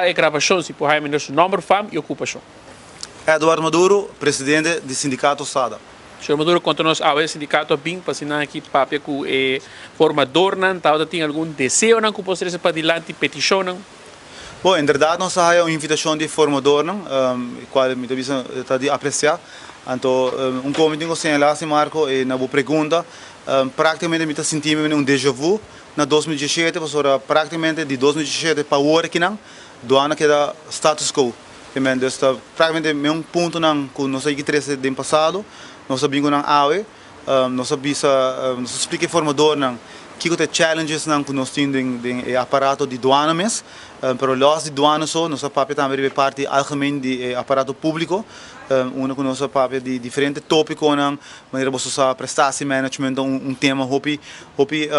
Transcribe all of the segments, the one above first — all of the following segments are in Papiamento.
E grabashon si por haña su nòmber, fam i okupashon. Eduardo Maduro, presidente di sindikato SADA. Señor Maduro, konta nos, awe sindikato a bin pa asina aki papia ku e formadornan, tabata tin algun deseonan ku por trese padilanti, petishonnan? Bon, inderdaad nos a haya un invitashon di formadornan, kual mi ta bisa ta di apresiá. Anto un kos mi tin ku señalá si, Marco, e na bo pregunta, práktikamente mi ta sinti mi un déjà vu na 2017, pasobra práktikamente di 2017 pa awor akinan, duana keda status quo. Dus ta práktikamente mesun puntonan ku nos a trese den pasado, nos a bin ku nan awe, nos a bisa, nos a splika e formadornan kiko ta challenges nan ku nos tin den e aparato di duana mes, pero los di duana so, nos a papia tambe di parti algemeen di e aparato públiko, unda ku nos a papia di diferente tópikonan, manera bo sa, prestatiemanagement, un tema hopi hopi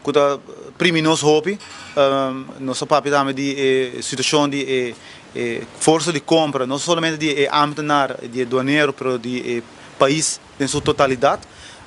ku ta primi nos hopi, nos a papia tambe di e situashon di e forsa di kompra, no solamente di e ambtenaar, di e duanero, pero di e pais den su totalidat.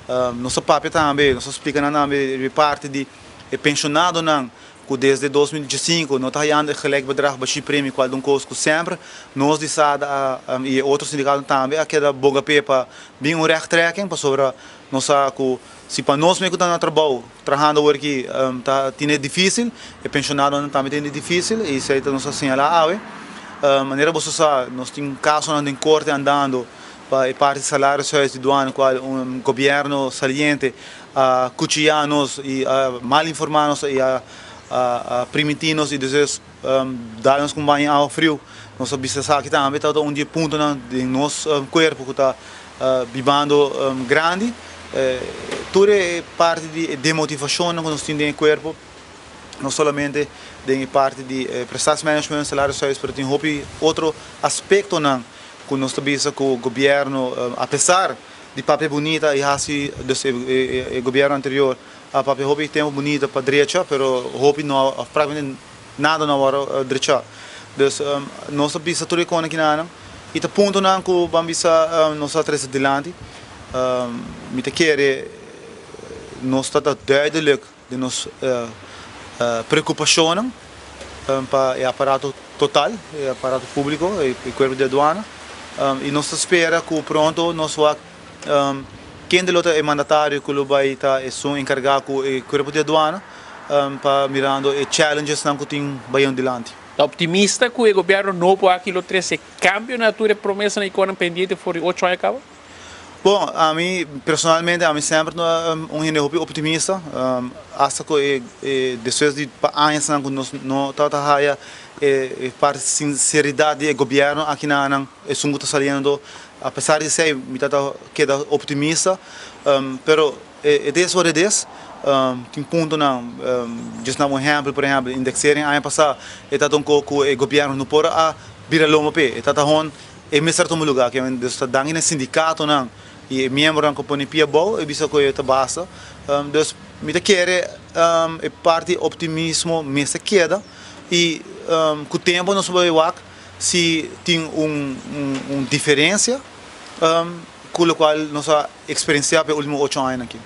Nos a papia tambe, nos a splika nan tambe di parti di e penshonadonan ku desde 2005 no ta hayando e gelijk bedrag bashierpremie, kual ta un kos ku semper nos di SADA i otro sindikato tambe a keda boga p'e pa bin un rechttrekking, pasobra nos sa ku si pa nos mes ku ta na trabou trahando awor aki ta tine difísil, e penshonadonan tambe tine difísil, i esei ta nos a señalá awe. Manera bo sa, nos tin kasonan den korte andando pa e parti salarishuis di duana, kual un gobièrnu saliente a kuchillá nos i a mal informá nos i a primintí nos i despues dal nos ku un baño awa friu. Nos a bisa esaki tambe tabata un di e puntonan den nos kuerpo ku ta bibando grandi. Tur e parti di demotivashonnan ku nos tin den e kuerpo, no solamente den e parti di prestatiemanagement, salarishuis, pero tin hopi otro aspektonan ku nos ta bisa ku gobièrnu, apesar di papia bunita i hasi, dus e gobièrnu anterior a papia hopi tempu bunita pa drecha, pero hopi no, práktikamente nada no a wòrdu drechá. Dus nos a bisa tur e kosnan kinanan i ta puntonan ku ban bisa nos a trese dilanti. Mi ta kere nos ta duidelijk den nos preokupashonnan pa e aparato total, e aparato públiko, e kuerpo di aduana, i nos ta spera ku pronto nos wak kende lo ta e mandatario ku lo bai ta esun enkargá ku e kuerpo di aduana pa mirando e challengesnan ku tin bayendo dilanti. Ta optimista ku e gobièrnu nobo aki lo trese kambio na tur e promesanan i konan pendiente for di 8 aña kaba? Bon, ami personalmente, ami semper ta un hende hopi optimista, asta ku e despues di pa añasnan ku nos no tabata haya e parti sinseridat di e gobièrnu akinanan, esun ku ta saliendo, apesar di esei mi tabata keda optimista, pero e des ora e des, tin puntonan, djis na un ehèmpel, por ehèmpel, indexering aña pasá e tabata un kos ku e gobièrnu no por a bira lomba p'e, e tabata hon e mester tuma lugá, ke dus ta danki na e sindikatonan i e miembronan ku pone pia abou e bisa ku e ta basta. Dus mi ta kere e parti optimismo mester keda i ku tempu nos por bai wak si tin un diferensia ku lokual nos a eksperensiá pa e último 8 añanan aki.